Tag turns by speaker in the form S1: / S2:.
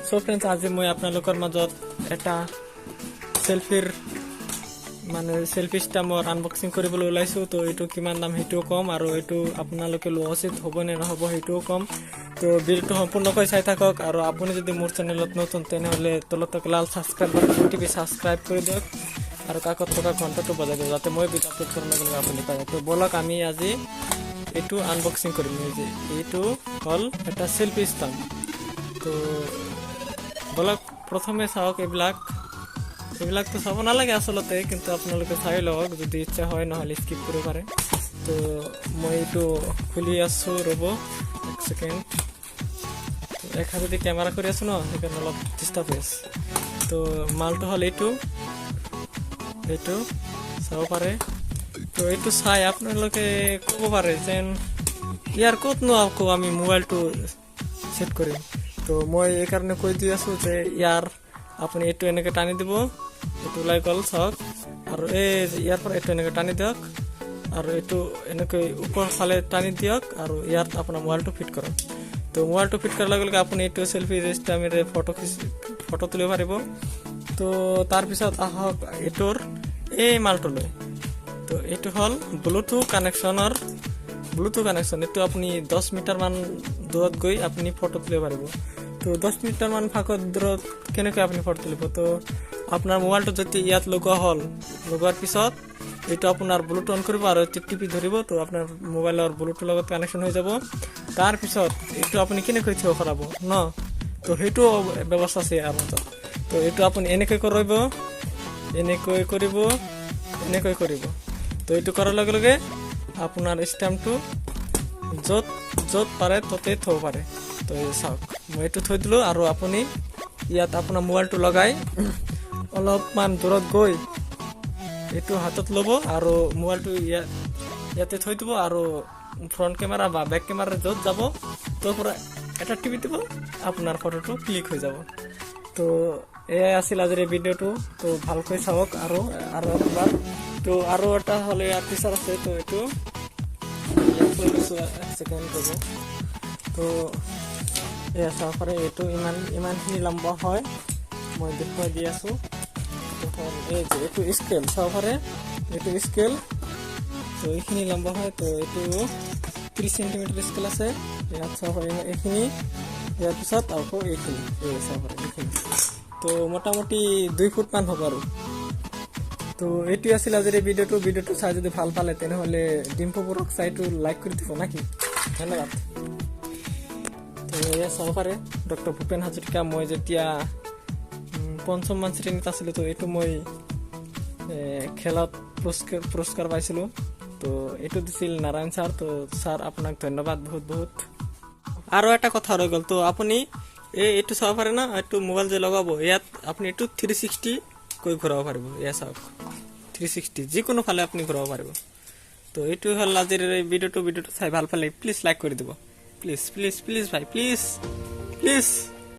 S1: চ' friends, আজি মই আপোনালোকৰ মাজত এটা চেলফিৰ, মানে চেলফি ষ্টামৰ আনবক্সিং কৰিবলৈ ওলাইছোঁ। তো এইটো কিমান দাম সেইটোও ক'ম আৰু এইটো আপোনালোকে লোৱা উচিত হ'ব নে নহ'ব সেইটোও ক'ম। তো ভিডিঅ'টো সম্পূৰ্ণকৈ চাই থাকক আৰু আপুনি যদি মোৰ চেনেলত নতুন, তেনেহ'লে তলত থকা লাল ছাবস্ক্ৰাইব বাটনটো টিপি ছাবস্ক্ৰাইব কৰি দিয়ক আৰু কাষত থকা ঘণ্টাটো বজাই দিয়ক, যাতে মই ভিডিঅ' আপলোড কৰাৰ লগে লগে আপুনি পায়। তো ব'লক, আমি আজি এইটো আনবক্সিং কৰিম। এই যে এইটো হ'ল এটা চেলফি ষ্টাম্প। তো ব'লক, প্ৰথমে চাওক এইবিলাক। এইবিলাকতো চাব নালাগে আচলতে, কিন্তু আপোনালোকে চাই লওক যদি ইচ্ছা হয়, নহ'লে স্কিপ কৰিব পাৰে। তো মই এইটো খুলি আছোঁ, ৰ'ব এক ছেকেণ্ড। এক হাতেদি কেমেৰা কৰি আছোঁ ন, সেইকাৰণে অলপ ডিষ্টাৰ্ব হৈ আছে। তো মালটো হ'ল এইটো। এইটো চাব পাৰে। তো এইটো চাই আপোনালোকে ক'ব পাৰে যেন ইয়াৰ ক'তনো আকৌ আমি মোবাইলটো ছেট কৰিম? তো মই এইকাৰণে কৈ দি আছোঁ যে ইয়াৰ আপুনি এইটো এনেকৈ টানি দিব, এইটো ওলাই গ'ল চাওক। আৰু এই যে ইয়াৰ পৰা এইটো এনেকৈ টানি দিয়ক আৰু এইটো এনেকৈ ওপৰ ফালে টানি দিয়ক আৰু ইয়াত আপোনাৰ মোবাইলটো ফিট কৰক। তো মোবাইলটো ফিট কৰাৰ লগে লগে আপুনি এইটো চেলফি ষ্টামেৰে ফটো তুলিব পাৰিব। তো তাৰপিছত আহক এইটোৰ এই মালটোলৈ। তো এইটো হ'ল ব্লুটুথ কানেকশ্যন। এইটো আপুনি 10 মিটাৰমান দূৰত গৈ আপুনি ফটো তুলিব পাৰিব। তো 10 মিটাৰমান ফাঁকত দূৰত কেনেকৈ আপুনি ফটো তুলিব? তো আপোনাৰ মোবাইলটো যদি ইয়াত লগোৱা হ'ল, লগোৱাৰ পিছত এইটো আপোনাৰ ব্লুটুথ অন কৰিব আৰু এইটো টিপি ধৰিব। তো আপোনাৰ মোবাইলৰ ব্লুটুথ লগত কানেকশ্যন হৈ যাব। তাৰপিছত এইটো আপুনি কেনেকৈ থিয় কৰাব ন? তো সেইটো ব্যৱস্থা আছে ইয়াৰ মাজত। তো এইটো আপুনি এনেকৈ কৰিব, এনেকৈ কৰিব, এনেকৈ কৰিব। তো এইটো কৰাৰ লগে লগে আপোনাৰ ষ্টেম্পটো য'ত য'ত পাৰে ত'তেই থ'ব পাৰে। তো এই চাওক, মই এইটো থৈ দিলোঁ আৰু আপুনি ইয়াত আপোনাৰ মোবাইলটো লগাই অলপমান দূৰত গৈ এইটো হাতত ল'ব আৰু মোবাইলটো ইয়াতে থৈ দিব আৰু ফ্ৰণ্ট কেমেৰা বা বেক কেমেৰা য'ত যাব, তাৰ পৰা এটা টিপি দিব, আপোনাৰ ফটোটো ক্লিক হৈ যাব। তো এয়াই আছিল আজিৰ এই ভিডিঅ'টো। তো ভালকৈ চাওক আৰু আৰু একবাৰ। তো আৰু এটা হ'লে ইয়াৰ ফিচাৰ আছে। তো এইটো ইয়াত থৈ দিছোঁ, এক ছেকেণ্ড ৰ'ব। তো এয়া চাব পাৰে, এইটো ইমানখিনি লম্বা হয়, মই দেখুৱাই দি আছোঁ। এইটো হ'ল এই যে এইটো স্কেল, চাব পাৰে, এইটো স্কেল। তো এইখিনি লম্বা হয়। তো এইটো 30 চেণ্টিমিটাৰ স্কেল আছে। ইয়াত চাব পাৰে এইখিনি, ইয়াৰ পিছত আকৌ এইখিনি, এই চাব পাৰে এইখিনি। তো মোটামুটি 2 ফুটমান হ'ব। আৰু তো এইটোৱে আছিল আজিৰ এই ভিডিঅ'টো। ভিডিঅ'টো চাই যদি ভাল পালে, তেনেহ'লে ডিম্পু বৰক চাইটো লাইক কৰি দিব নাকি? ধন্যবাদ। তো এয়া চাব পাৰে, ডক্টৰ ভূপেন হাজৰিকা। মই যেতিয়া পঞ্চমমান শ্ৰেণীত আছিলোঁ, তো এইটো মই খেলত পুৰস্কাৰ পাইছিলোঁ। তো এইটো দিছিল নাৰায়ণ ছাৰ। তো ছাৰ, আপোনাক ধন্যবাদ বহুত বহুত। আৰু এটা কথা ৰৈ গ'ল। তো আপুনি এইটো চাব পাৰে না, এইটো মোবাইল যে লগাব ইয়াত, আপুনি এইটো 360 কৈ ঘূৰাব পাৰিব। এয়া চাওক, 360 যিকোনো ফালে আপুনি ঘূৰাব পাৰিব। তো এইটো হ'ল আজিৰ এই ভিডিঅ'টো। ভিডিঅ'টো চাই ভাল পালে প্লিজ লাইক কৰি দিব। প্লিজ, প্লিজ, প্লিজ ভাই, প্লিজ, প্লিজ।